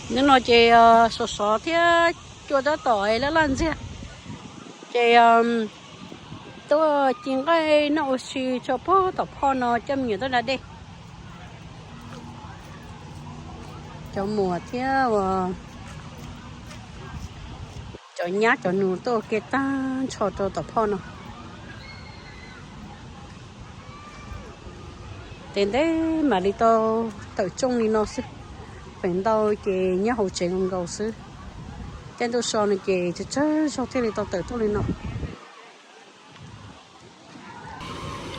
Hnub no ces sov sov thiab cua tab tom laj laj ntxiag, ces tuaj ci nqaij noj ua si tso pog tom phoj no coj me nyuam tuaj da dej. Cov muam thiab cov nyab cov nus tuaj ua ke tag nrho rau tom phoj no. Tes ntev mam li tau tawm rooj li no xwb, feem ntau ces nyob hauv tsev nkaus nkaus xwb. Caij ntuj so no ces tsawg tsawg zaug thiaj li tau tawm tuaj li no.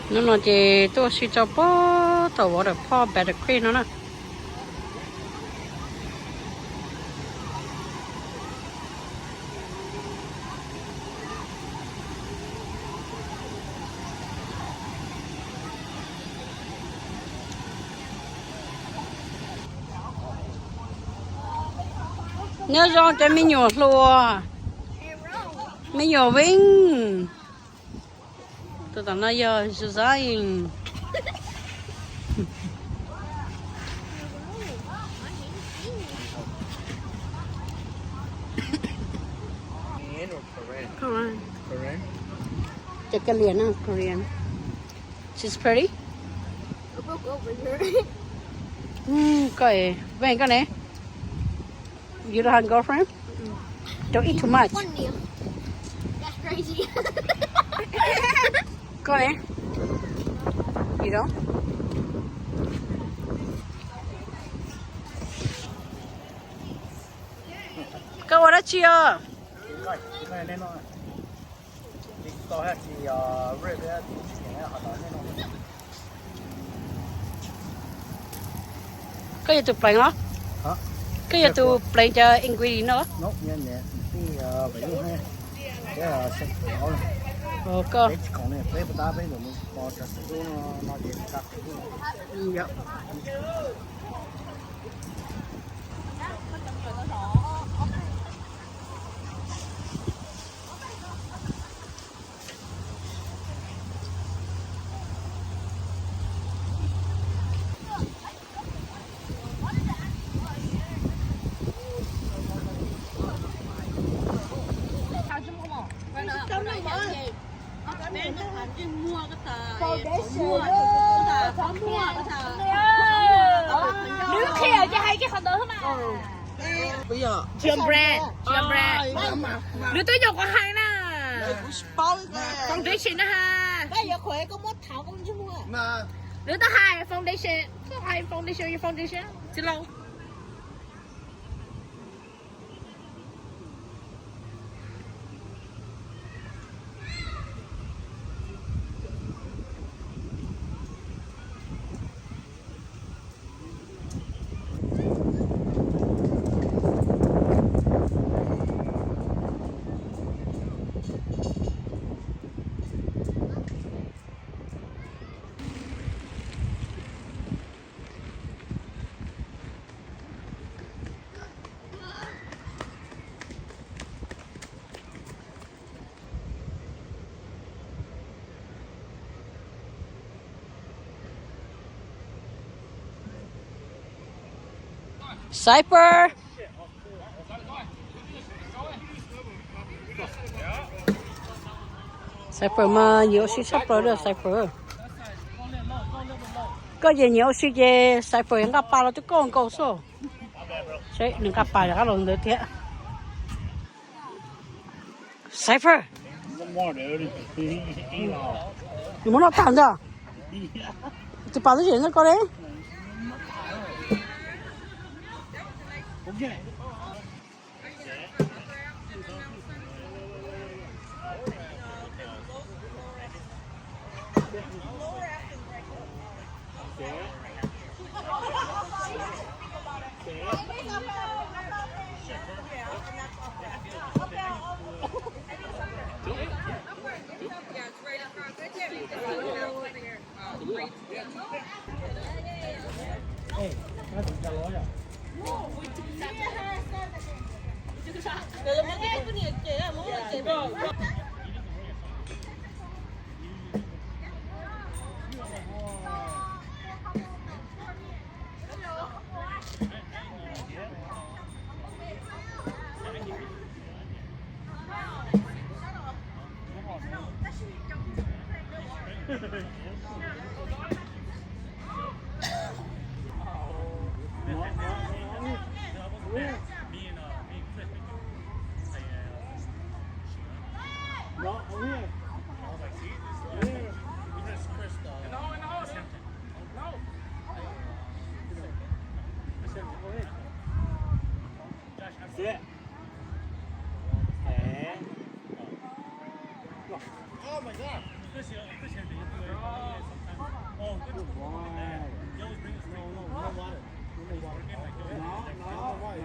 Hnub no ces tuaj si tso pog tom waterfall Battle Creek no na. Nyob zoo cov me nyuam hluas, me nyuam Vin. Tus tom no yog Zion. Korean. Korean. Cov Korean no, Korean. She's pretty. Koj, Vin, koj ne? You don't have girlfriend? Don't eat too much. Koj ne? You don't? Koj ua dab tsi os? Koj yog tus pleev los? Koj yog tus pleev cov ingredient no los? Koj. Nws qhia ces hais kiag qhov ntawd xwb mas. Your brand, your brand. Nws twb nyuam qhuav hais na. Foundation na ha. Nws twb hais foundation, koj hais foundation, your foundation tsis laus. Cypher. Cypher mas nyiam ua si tshaj plaws li Cypher. Koj ces nyiam ua si ces Cypher nqaj pas los twb koj nkaus xwb. Seb nws nqaj pas rov qab los ntawd thiab. Cypher, nws muab noj tag ntag. Tus pas twb tseem nrog koj li. Me and uh, me and Chris, we do like uh, no, over here. I was like, see, this is Chris, Chris, uh, Chris Hampton. No. Chris Hampton, over here. Josh Hampton. Sit. And go. Oh my God. Chris, uh, Chris Hampton, you do it sometimes. Oh, good. Good boy. He always brings us free food. No, no water. No, no water. No, no, no, no water.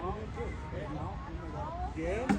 Good.